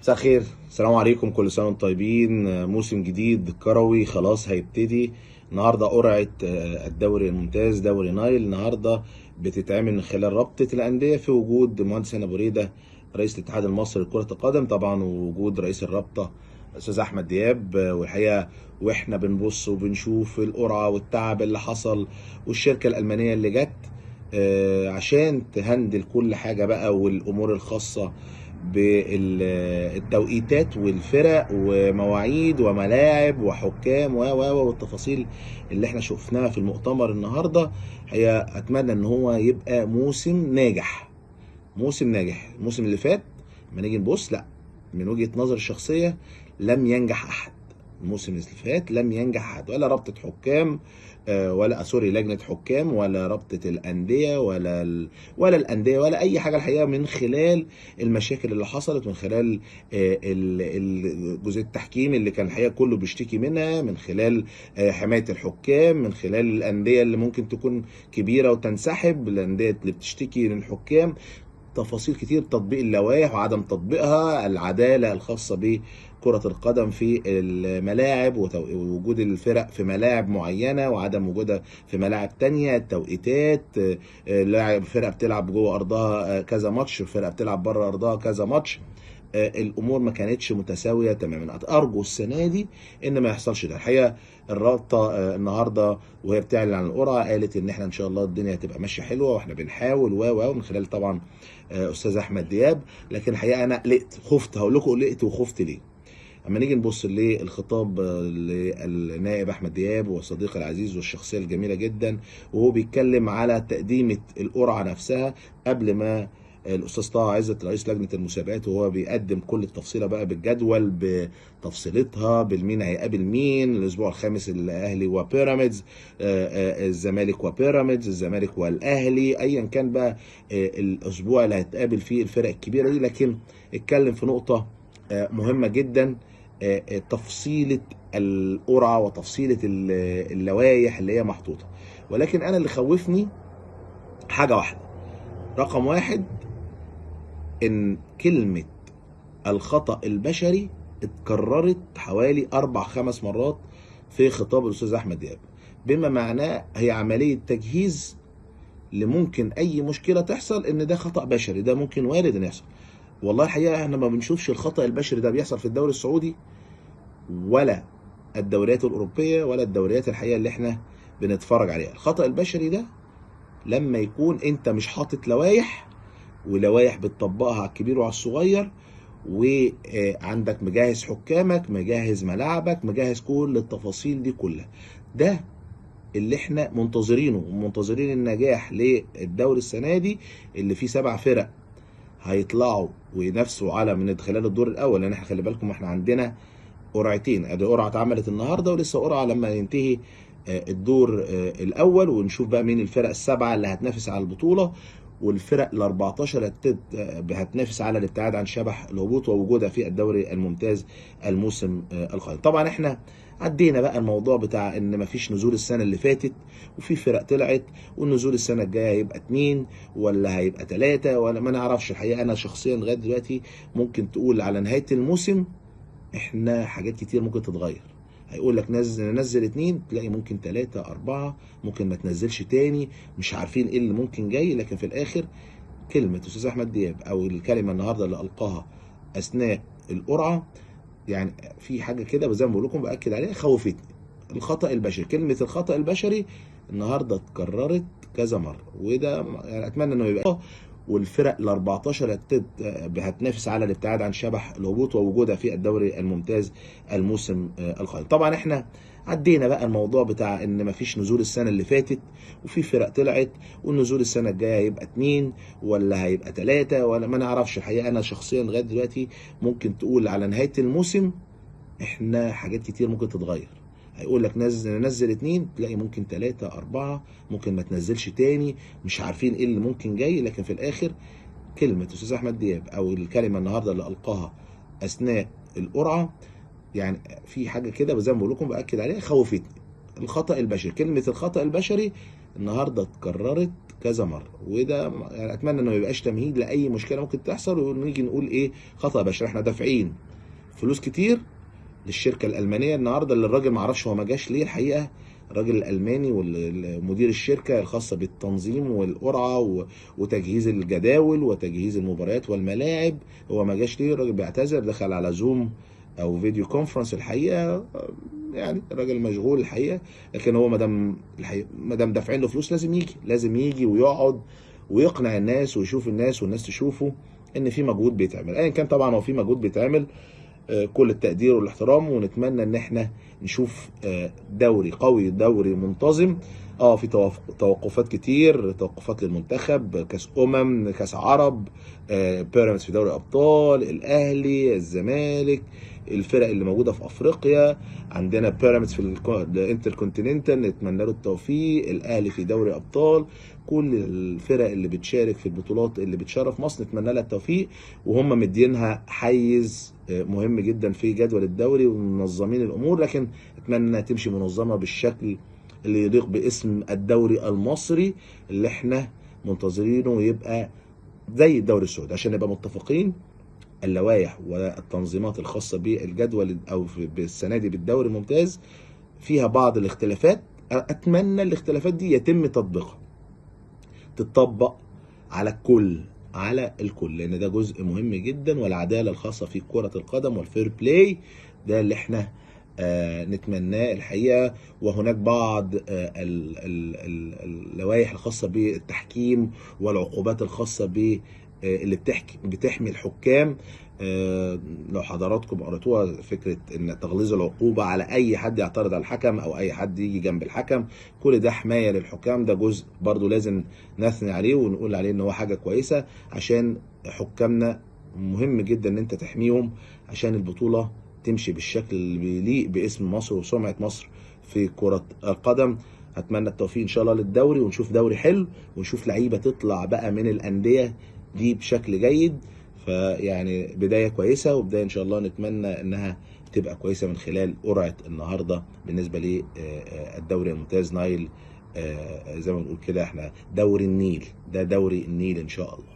مساء الخير، السلام عليكم، كل سنة وانتم طيبين. موسم جديد كروي خلاص هيبتدي النهارده. قرعه الدوري الممتاز دوري نايل النهارده بتتعمل من خلال رابطه الاندية في وجود مهندس هاني ابو ريده رئيس الاتحاد المصري لكرة القدم طبعا، ووجود رئيس الرابطة استاذ احمد دياب. والحقيقة واحنا بنبص وبنشوف القرعة والتعب اللي حصل والشركة الالمانية اللي جت عشان تهندل كل حاجة بقى والامور الخاصة بالتوقيتات والفرق ومواعيد وملاعب وحكام و و والتفاصيل اللي احنا شفناها في المؤتمر النهارده. هي اتمنى ان هو يبقى موسم ناجح، موسم ناجح. الموسم اللي فات لما نيجي نبص، لا، من وجهة نظر الشخصية لم ينجح احد. الموسم اللي فات لم ينجح احد، ولا رابطة حكام ولا sorry لجنة حكام، ولا رابطة الأندية، ولا الأندية، ولا أي حاجة الحقيقة، من خلال المشاكل اللي حصلت، من خلال جزء التحكيم اللي كان الحقيقة كله بيشتكي منها، من خلال حماية الحكام، من خلال الأندية اللي ممكن تكون كبيرة وتنسحب، الأندية اللي بتشتكي من الحكام، تفاصيل كتير، تطبيق اللوائح وعدم تطبيقها، العدالة الخاصة بكرة القدم في الملاعب ووجود الفرق في ملاعب معينة وعدم وجودها في ملاعب تانية، التوقيتات، لاعب فرقة بتلعب جوه أرضها كذا ماتش، فرقة بتلعب بره أرضها كذا ماتش. الامور ما كانتش متساوية تماما. ارجو السنة دي ان ما يحصلش ده. الحقيقة الرابطة النهارده وهي بتعلن عن القرعة قالت ان احنا ان شاء الله الدنيا هتبقى ماشية حلوة واحنا بنحاول و من خلال طبعا استاذ احمد دياب. لكن الحقيقة انا قلقت، خفت، هقول لكم قلقت وخفت ليه. اما نيجي نبص للخطاب للنائب احمد دياب وصديقي العزيز والشخصية الجميلة جدا، وهو بيتكلم على تقديمه القرعة نفسها قبل ما الاستاذ طه عزت رئيس لجنة المسابقات وهو بيقدم كل التفصيله بقى بالجدول بتفصيلتها، بالمين هيقابل مين، الاسبوع الخامس الاهلي وبيراميدز، الزمالك وبيراميدز، الزمالك والاهلي، ايا كان بقى الاسبوع اللي هتقابل فيه الفرق الكبيرة دي. لكن اتكلم في نقطة مهمة جدا، تفصيله القرعة وتفصيله اللوائح اللي هي محطوطة. ولكن انا اللي خوفني حاجة واحدة، رقم واحد، ان كلمة الخطأ البشري اتكررت حوالي 4-5 مرات في خطاب الأستاذ أحمد دياب، بما معناه هي عملية تجهيز لممكن أي مشكلة تحصل، إن ده خطأ بشري، ده ممكن وارد إن يحصل. والله الحقيقة احنا ما بنشوفش الخطأ البشري ده بيحصل في الدوري السعودي ولا الدوريات الأوروبية ولا الدوريات الحقيقة اللي احنا بنتفرج عليها. الخطأ البشري ده لما يكون انت مش حاطط لوائح، ولوائح بتطبقها على الكبير وعلى الصغير، وعندك مجهز حكامك، مجهز ملاعبك، مجهز كل التفاصيل دي كلها. ده اللي احنا منتظرينه، ومنتظرين النجاح للدوري السنة دي اللي فيه 7 فرق هيطلعوا وينافسوا على من خلال الدور الاول. لان احنا خلي بالكم احنا عندنا قرعتين، ادي قرعه اتعملت النهارده ولسه قرعه لما ينتهي الدور الاول، ونشوف بقى مين الفرق ال7 اللي هتنافس على البطولة، والفرق ال 14 هتنافس على الابتعاد عن شبح الهبوط ووجودها في الدوري الممتاز الموسم القادم. طبعا احنا عدينا بقى الموضوع بتاع ان مفيش نزول السنة اللي فاتت وفي فرق طلعت، والنزول السنة الجاية هيبقى 2 ولا هيبقى 3 ولا ما نعرفش. الحقيقة انا شخصيا لغاية دلوقتي ممكن تقول على نهاية الموسم احنا حاجات كتير ممكن تتغير. هيقول لك نزل 2، تلاقي ممكن 3 4، ممكن ما تنزلش تاني، مش عارفين ايه اللي ممكن جاي. لكن في الاخر كلمة استاذ احمد دياب او الكلمة النهارده اللي القاها اثناء القرعة، يعني في حاجة كده زي ما بقول لكم باكد عليها، خوفتني. الخطأ البشري، كلمة الخطأ البشري النهارده اتكررت كذا مرة، وده يعني اتمنى انه يبقى. والفرق ال 14 هتنافس على الابتعاد عن شبح الهبوط ووجودها في الدوري الممتاز الموسم القادم. طبعا احنا عدينا بقى الموضوع بتاع ان مفيش نزول السنة اللي فاتت وفي فرق طلعت، والنزول السنة الجاية هيبقى 2 ولا هيبقى 3 ولا ما نعرفش. الحقيقة انا شخصيا لغاية دلوقتي ممكن تقول على نهاية الموسم احنا حاجات كتير ممكن تتغير. هيقول لك نزل 2، تلاقي ممكن 3 4، ممكن ما تنزلش تاني، مش عارفين ايه اللي ممكن جاي. لكن في الاخر كلمة استاذ احمد دياب او الكلمة النهارده اللي القاها اثناء القرعة، يعني في حاجة كده زي ما بقول لكم باكد عليها، خوفتني. الخطأ البشري، كلمة الخطأ البشري النهارده اتكررت كذا مرة، وده يعني اتمنى انه ما يبقاش تمهيد لاي مشكلة ممكن تحصل ونيجي نقول ايه خطا بشري. احنا دافعين فلوس كتير للشركة الالمانية النهارده، اللي الراجل ما اعرفش هو ما جاش ليه الحقيقة، الراجل الالماني والمدير الشركة الخاصة بالتنظيم والقرعه وتجهيز الجداول وتجهيز المباريات والملاعب، هو ما جاش ليه؟ الراجل بيعتذر، دخل على زوم او video conference الحقيقة، يعني الراجل مشغول الحقيقة، لكن هو ما دام دافعين له فلوس لازم يجي، لازم يجي ويقعد ويقنع الناس ويشوف الناس والناس تشوفه ان في مجهود بيتعمل. ايا كان طبعا هو في مجهود بيتعمل، كل التقدير والاحترام، ونتمنى ان احنا نشوف دوري قوي، دوري منتظم. في توقفات كتير، توقفات للمنتخب، كاس كاس عرب، بيراميدز في دوري ابطال، الاهلي، الزمالك، الفرق اللي موجودة في افريقيا، عندنا بيراميدز في الانتركونتيننتال نتمنى له التوفيق، الاهلي في دوري ابطال، كل الفرق اللي بتشارك في البطولات اللي بتشرف مصر نتمنى لها التوفيق، وهم مدينها حيز مهم جدا في جدول الدوري ومنظمين الامور، لكن اتمنى انها تمشي منظمة بالشكل اللي يليق باسم الدوري المصري اللي احنا منتظرينه يبقى زي الدوري السعودي، عشان نبقى متفقين. اللوائح والتنظيمات الخاصة بالجدول او بالسنة دي بالدوري الممتاز فيها بعض الاختلافات، اتمنى الاختلافات دي يتم تطبيقها، تتطبق على الكل، على الكل، لان ده جزء مهم جدا، والعدالة الخاصة في كره القدم وال fair play ده اللي احنا نتمناه الحقيقة. وهناك بعض اللوائح الخاصة بالتحكيم والعقوبات الخاصة ب اللي بتحمي الحكام، لو حضراتكم قرأتوها، فكرة ان تغليظ العقوبة على اي حد يعترض على الحكم او اي حد يجي جنب الحكم، كل ده حماية للحكام، ده جزء برضو لازم نثني عليه ونقول عليه ان هو حاجة كويسة، عشان حكامنا مهم جدا ان انت تحميهم عشان البطولة تمشي بالشكل اللي بيليق باسم مصر وسمعة مصر في كرة القدم. اتمنى التوفيق ان شاء الله للدوري، ونشوف دوري حلو، ونشوف لعيبة تطلع بقى من الأندية دي بشكل جيد. فيعني بداية كويسة، وبداية إن شاء الله نتمنى إنها تبقى كويسة من خلال قرعة النهاردة بالنسبة للدوري الممتاز نايل، زي ما بنقول كده احنا دوري النيل، ده دوري النيل إن شاء الله.